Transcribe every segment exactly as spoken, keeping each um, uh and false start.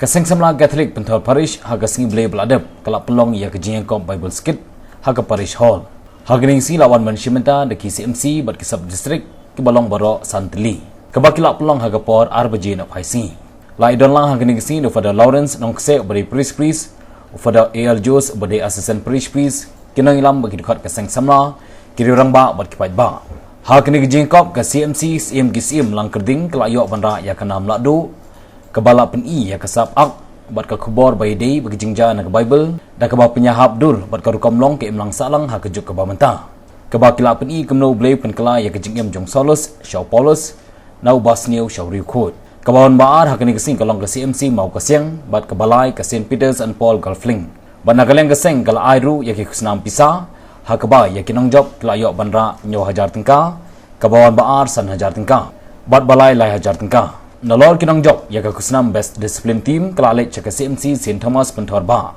Ka Seng Samla Catholic Pynthor Parish ha ka sngi Blei ba la dep ka la pynlong ïa ka jingïakop Bible Skit ha ka Parish Hall. Ha kane ka sngi la wan ban shim bynta da ki C M C bad ki Sub District kiba long baroh san tylli, kaba ki la pynlong ha ka por ar baje na phai sngi. La ïadon lang ha kane ka sngi da u Father Lawrence Nongkseh uba dei Parish Priest, u Father A L Jones uba dei Assistant Parish Priest, ki nongïalam bad ki dkhot ka Seng Samla, ki riew rangbah bad ki paidbah. Ha kane ka jingïakop ka C M C, Syiem ki Syiem Langkyrding ka la ïoh ban rah ïa ka nam lahduh kaba la pyni ïa ka sap ak bad ka khubor ba ïadei bad ka jingjia na ka Bible, da kaba pynïahap dur bad ka rukom long ka imlang sahlang ha ka juk kaba mynta, kaba ki la pyni kumno U Blei u pynkylla ïa ka jingim jong u Saulus sha u Paulus, na uba sniew sha u riewkhuid. Kaba wan ba ar ha kane ka sngi ka long ka C M C Mawkasiang bad kaba lai ka Saint Peter's and Paul Golf Link. Bad na ka liang ka seng ka la ai ruh ïa ki khusnam pisa, ha kaba ïa ki nongjop ki la ïoh ban rah hynñiew hajar tyngka, kaba wan ba ar san hajar tyngka, bad ba lai lai hajar tyngka. Nalor ki nongjop, ïa ka khusnam Best Discipline Team ka la leit sha ka C M C Saint Thomas Pynthor Bah,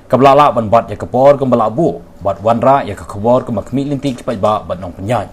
kaba la lah ban bat ïa ka por kumba la buh bad wanrah ïa ka khubor kumba khmih lynti ki paidbah bad nongpynïaid.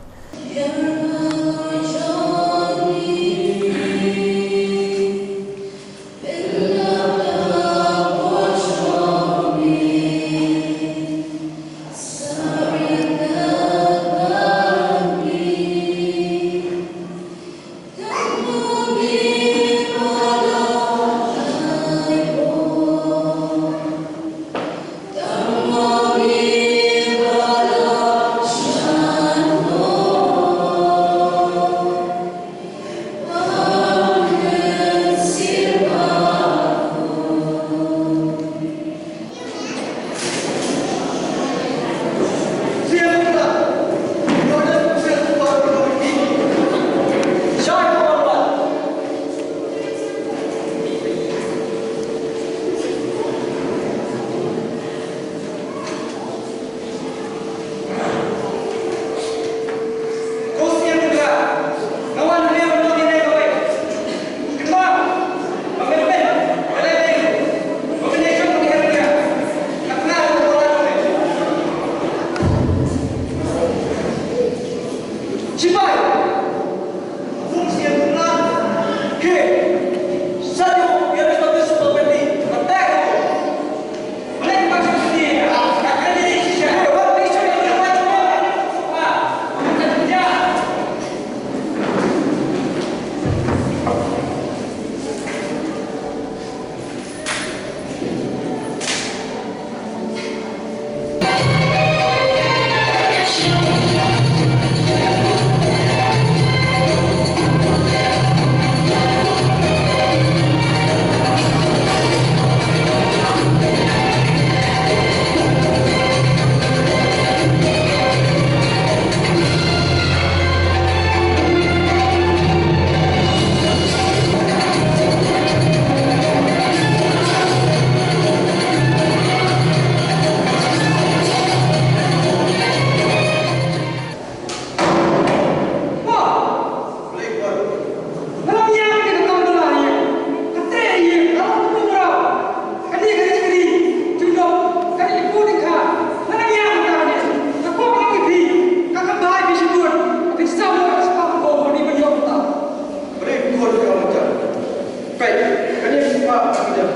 Peit, kane ka spah ka jong.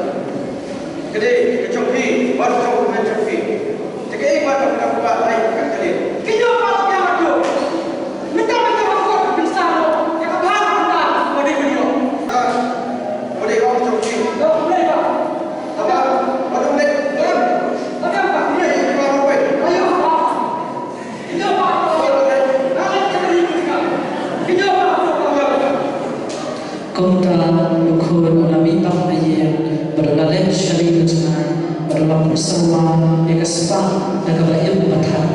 Ka dei ka jong phi, bad ka jong u hynmen jong phi. Te kaei pat kaba nang kwah lai ka kali. Ki ïoh pat ïa ka jong. Mynta mynta ka kot ka pynsan ïa ka bha ka mynta ka dei ka ïoh. Ah, ka dei ka jong phi. Ïoh ka dei ka. Tama, bad u met. Tama ka. Met ka ba wei. Ayo. Kumta u khun u la mih bak na ïing bad u la leit sha ri ka jngai bad u la pynsawa ïa ka spah da kaba im ba thang.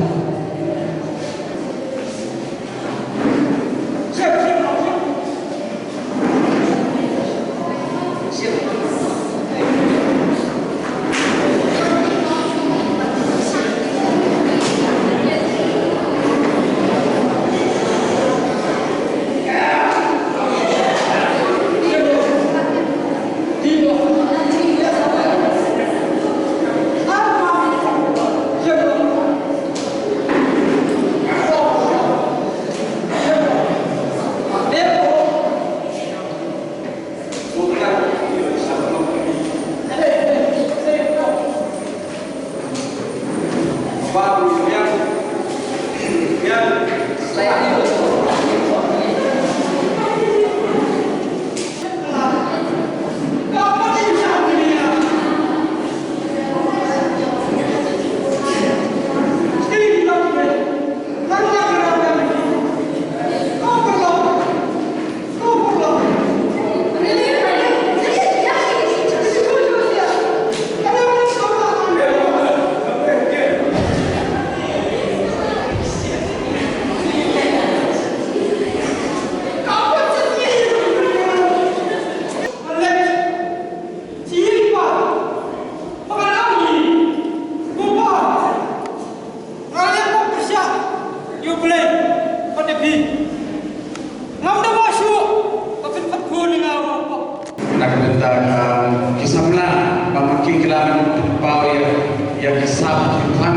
Ki phan,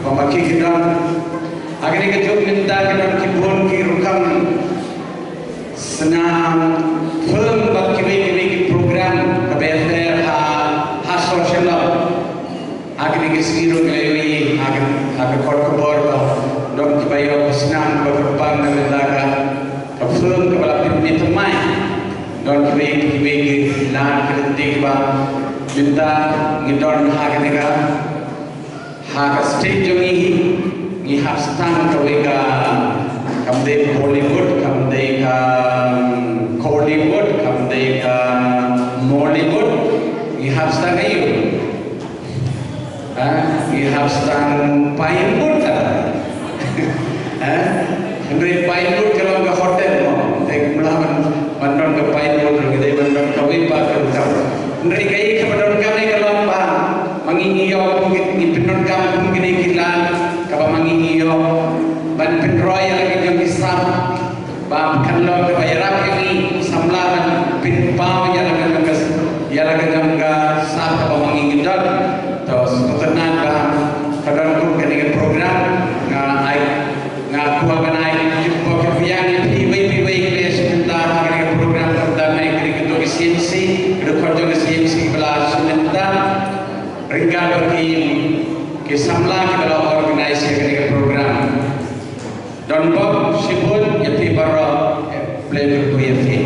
ba ma ki ki don. Ha kane ka juk mynta ki don ki bun ki rukom snam film bad kiwei kiwei ki program kaba ïafer ha, ha social. Ha kine ki sngi ruh ngi la ïohi ha ka, ha ka kot khubor ba don kiba ïoh ka snam ba kyrpang na ka bynta ka, ka film kaba la pynmih thymmai. Don kiwei kiwei ki lad ki lynti kiba mynta ngi don ha kane ka, ha ka state jong ngi, ngi hap stang kawei ka, kam dei Bollywood, kam dei ka, um, Kollywood, kam dei ka Mollywood, ngi hap stang aïu? Ha? Ngi hap stang Pinewood ka? Ha? Hynrei Pinewood ka long ka hotel mo. Te kumla ban, ban don ka Pinewood ruh ka dei ban don kawei pat ka rukom. Hynrei kaei kaba donkam ka long ba ma ngi ngi ïoh kum ki, ngi pyndonkam kum kine ki lad kaba ma ngi ngi ïoh ban pynroi ïa la ki jong ki sap. Ba kan long kaba ïarap ïa ngi samla ban pynpaw ïa la ka jong ka, ïa la ka jong ka sap kaba ma ngi ngi don. To sngewtynnat ba ka don kum kane ka program, nga ai, nga kwah ban ai jingkyrpad kyrpiang ïa phi iwei pa iwei kiba ïashim bynta ha kane ka program, khamtam ïa kine ki dkhot jong ka C M C, ki dkhot jong ka C M C ba la shim bynta ryngkat bad ki, ki samla kiba la organise ïa kane ka program. Don bok shibun ïa phi baroh, eh, Blei kyrkhu ïa phi.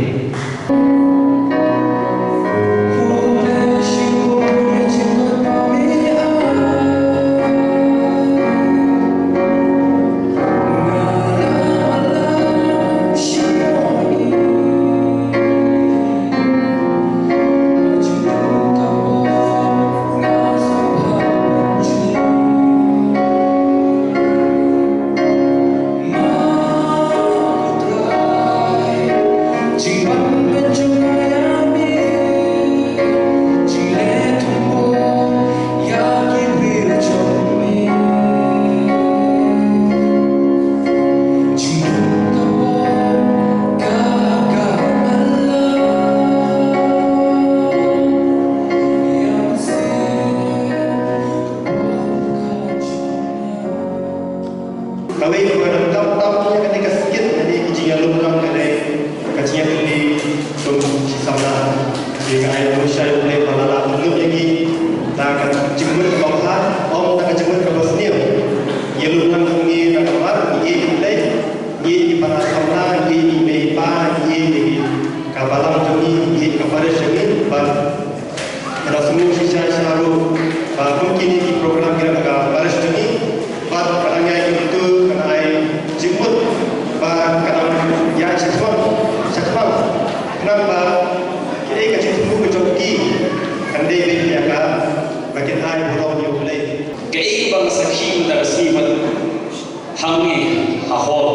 Kawei kaba donkam tam ïa kane ka skit, kane ka jingïalum kam kane ka jingïatylli kum shi samla. Te nga ai khublei shibun ïa U Blei ba la lah pynlong ïa ngi da ka jingmut kaba bha, ym da ka jingmut kaba sniew. Ïalum kam kum ngi da ka mar, ngi ïeit ïa U Blei, ngi ïeit ïa ki para samla, ngi ïeit ïa ki mei pa, ngi ïeit ïa ka balang jong ngi, ngi ïeit ïa ka parish jong ngi, bad Nga da sngewsih shisha shisha ruh ba kum kine ki program ki rap ka parish jong ngi. Bad ka dang ïai kyntu, ka dang ai jingmut ba ka dang ïai shakhmat, shakhmat. Khnang ba kaei ka jingthmu ka jong ki kan dei beit ïa ka ba kin ai burom ïa U Blei. Kaei ba nga sakhi mynta ka sngi pat hangne ha hall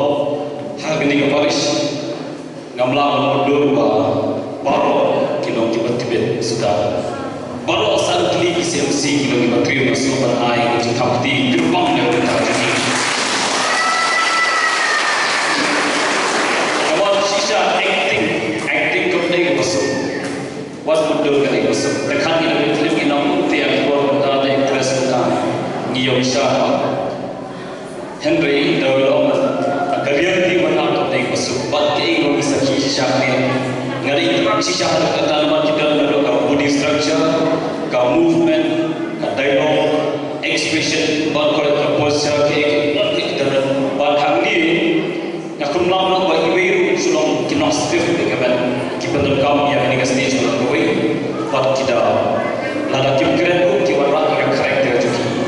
ha kane ka parish. Ngam lah ban mutdur ba baroh ki long kiba tbit suda. Baroh san tylli ki C M C ki long kiba trei na sngewbha ban ai ka jingthap kti kyrpang na ka bynta jong ngi. Namar shisha acting, acting kam dei kaba suk. Wat mutdur ka dei kaba suk. Te khat ngi na film ngi nang mut te actor mynta, te actress mynta. Ngi ïoh shisha ba Hynrei da u long ka riang ki wan ha ka dei ka suk bad kaei ngi sakhi shisha ne. Nga dei shisha ha ka tang ba ki don naduh ka body structure, ka movement, ka dialogue, expression, bad ka posture, kaei kaei ki don. Bad hangne nga kynmaw noh ba iwei ruh shu long ki nong stiff, ki ban, ki ban donkam ïa